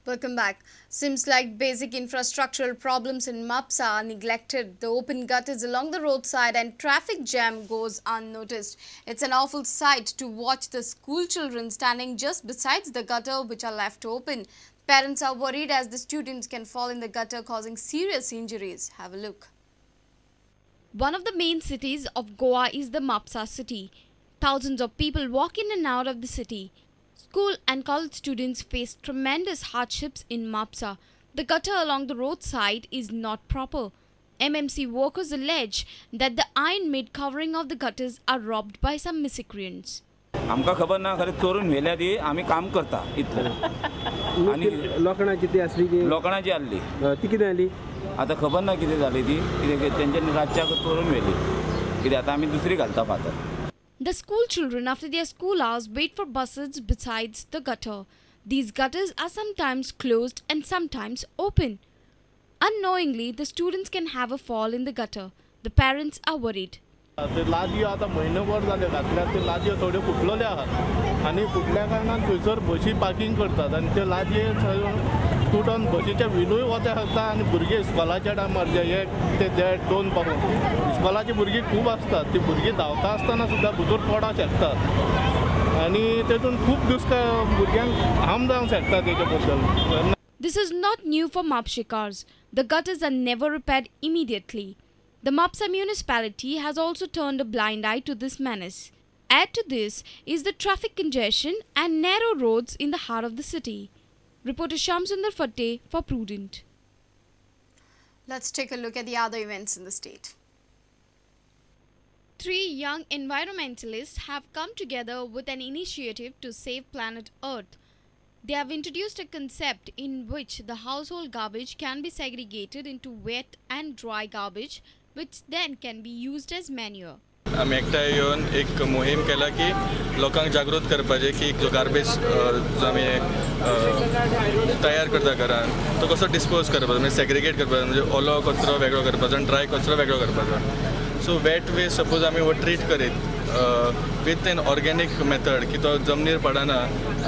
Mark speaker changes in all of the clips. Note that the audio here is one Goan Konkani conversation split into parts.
Speaker 1: Welcome back. Seems like basic infrastructural problems in Mapsa are neglected. The open gutters along the roadside and traffic jam goes unnoticed. It's an awful sight to watch the school children standing just beside the gutter which are left open. Parents are worried as the students can fall in the gutter, causing serious injuries. Have a look. One of the main cities of Goa is the Mapsa city. Thousands of people walk in and out of the city. School and college students face tremendous hardships in Mapsa. The gutter along the roadside is not proper. MMC workers allege that the iron-made covering of the gutters are robbed by some miscreants.
Speaker 2: आमकां खबर ना खरें चोरून व्हेल्या ती आमी काम करता इतलें. आनी
Speaker 3: लोखणाची ती आसली की
Speaker 2: लोखणाची आहली
Speaker 3: ती कितें जाली
Speaker 2: आतां खबर ना कितें जाली ती कितें तेंच्यांनी रातच्याक चोरून व्हेली कितें आतां आमी दुसरी घालता फातर.
Speaker 1: The school children after their school hours wait for buses besides the gutter. These gutters are sometimes closed and sometimes open. Unknowingly, the students can have a fall in the gutter. The parents are worried.
Speaker 4: ते लादयो आतां म्हयनोभर जाले घातल्यार ते लादयो थोड्यो फुटलेल्यो आहात आनी फुटल्या कारणान थंयसर बशी पार्किंग करतात आनी ते लादये तुटोन बशीच्या विलूय वचूंक शकता आनी भुरगीं इस्कॉलाच्या टायमार जे एक ते देड दोन पासून इस्कॉलाची भुरगीं खूब आसतात ती भुरगीं धांवता आसतना सुद्दां भितर पडोंक शकतात आनी तेतून खूब दुसऱ्या भुरग्यांक हार्म जावंक शकता तेच्या बद्दल.
Speaker 1: This is not new for Mapshikars. The gutters are never repaired immediately. The Mapsa municipality has also turned a blind eye to this menace. Add to this is the traffic congestion and narrow roads in the heart of the city. Reporter Shamsundar Fatte for Prudent. Let's take a look at the other events in the state. Three young environmentalists have come together with an initiative to save planet Earth. They have introduced a concept in which the household garbage can be segregated into wet and dry garbage, which then can be used as manure.
Speaker 5: आमी एकठांय येवन एक मोहीम केला की लोकांक जागृत करपाचें की जो गार्बेज जो आमी तयार करता घरान तो कसो डिस्पोज करपाचो, म्हणजे सेग्रिगेट करपाचो, म्हणजे ओलो कचरो वेगळो करपाचो आनी ड्राय कचरो वेगळो करपाचो. सो वेट वेस्ट सपोज आमी हो ट्रीट करीत विथ एन ऑर्गेनीक मेथड की तो जमनीर पडना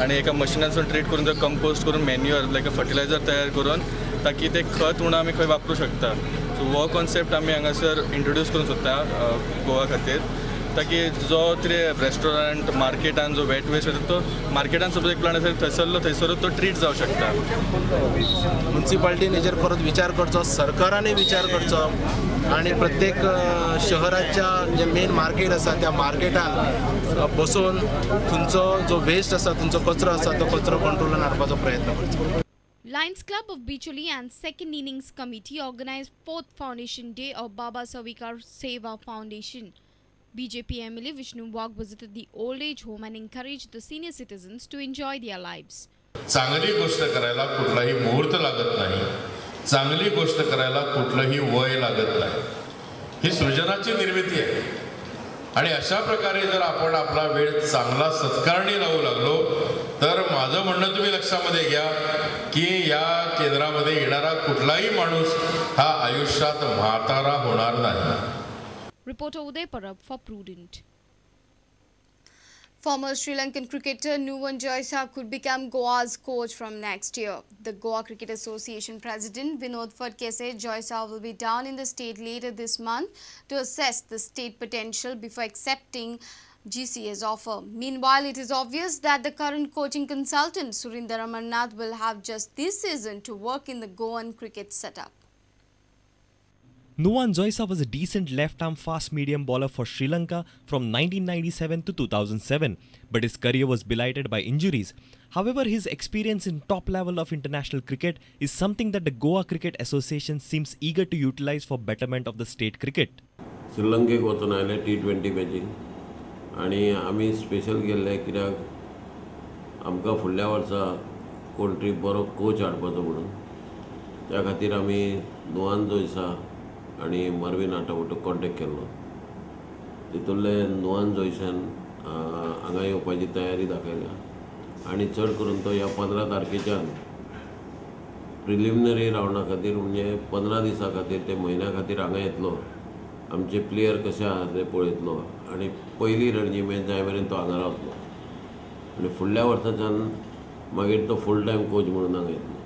Speaker 5: आनी एका मशिनासून ट्रीट करून तो कंपोस्ट करून मॅन्युअर लायक अ फर्टिलायझर तयार करून ताकी ते खत म्हणून आमी खंय वापरूं शकता. सो हो कॉन्सेप्ट आमी हांगासर इंट्रोड्यूस करूंक सोदता गोवा खातीर, ताकी जो कितें रेस्टॉरंट मार्केटान जो वेट वेस्ट वता तो मार्केटान सपोज एक प्लांट आसा थंयसरलो थंयसरूच तो ट्रीट जावंक शकता.
Speaker 6: मुन्सिपाल्टीन हेजेर परत विचार करचो, सरकारानूय विचार करचो आनी प्रत्येक शहराच्या जे मेन मार्केट आसा त्या मार्केटान बसून थंयचो जो वेस्ट आसा, थंयचो कचरो आसा तो कचरो कंट्रोलान हाडपाचो प्रयत्न करचो.
Speaker 1: Lions Club of Bicholim and Second Innings Committee organized 4th Foundation Day of Baba Savikar Seva Foundation. BJP MLA Vishnu Wagh visited the old age home and encouraged the senior citizens to enjoy their lives.
Speaker 7: चांगली गोष्ट करायला कुठलाही मुहूर्त लागत नाही, चांगली गोष्ट करायला कुठलंही वय लागत नाही. ही सृजनाची निर्मिती आहे आणि अशा प्रकारे जर आपण आपला वेळ चांगला सत्कारणी लावू लागलो तर माझं म्हणणं तुम्ही लक्षामध्ये घ्या की या केंद्रामध्ये येणारा कुठलाही माणूस हा आयुष्यात म्हातारा होणार नाही.
Speaker 1: Reporter Uday Parab for Prudent. Former Sri Lankan cricketer Nuwan Joysa could become Goa's coach from next year. The Goa Cricket Association president Vinod Phadke said Joysa will be down in the state later this month to assess the state potential before accepting GCA's offer. Meanwhile, it is obvious that the current coaching consultant Surinder Amarnath will have just this season to work in the Goan cricket setup.
Speaker 8: Nuwan Joysa was a decent left-arm fast-medium bowler for Sri Lanka from 1997 to 2007, but his career was blighted by injuries. However, his experience in top level of international cricket is something that the Goa Cricket Association seems eager to utilize for betterment of the state cricket.
Speaker 9: श्रीलंकेक वचून आयले T20 मॅचीक आनी आमी स्पेशल गेल्ले कित्याक आमकां फुडल्या वर्सा कोण तरी बरो कोच हाडपाचो म्हणून, त्या खातीर आमी नुवान जोयसा आनी मर्विन आटावटो कॉन्टेक्ट केल्लो. तितूंतले नुवान जोयसान हांगा येवपाची तयारी दाखयल्या आनी चड करून तो ह्या 15 तारखेच्यान प्रिलिमिनरी रावंडा खातीर म्हणजे 15 दिसां खातीर ते म्हयन्या खातीर हांगा येतलो, आमचे प्लेयर कशे आहा ते पळयतलो आनी पयली रणजी मॅच जाय मेरेन तो हांगा रावतलो आनी फुडल्या वर्साच्यान मागीर तो फूल टायम कोच म्हणून हांगा येतलो.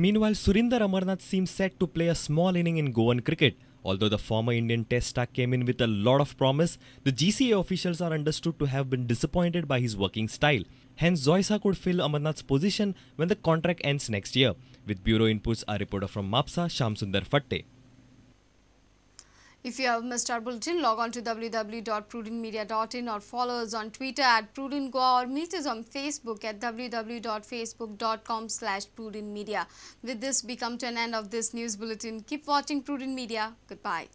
Speaker 8: Meanwhile, Surinder Amarnath seems set to play a small inning in Goan cricket. Although the former Indian Test star came in with a lot of promise, the GCA officials are understood to have been disappointed by his working style. Hence, Zoysa could fill Amarnath's position when the contract ends next year. With Bureau inputs, our reporter from Mapsa, Shamsundar Fatte.
Speaker 1: If you have missed our bulletin, log on to www.prudentmedia.in or follow us on Twitter at prudentgoa or meet us on Facebook at www.facebook.com/prudentmedia. With this, we come to an end of this news bulletin. Keep watching Prudent Media. Goodbye.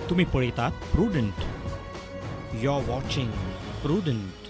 Speaker 10: तुम्ही पळयतात Prudent. You're watching Prudent.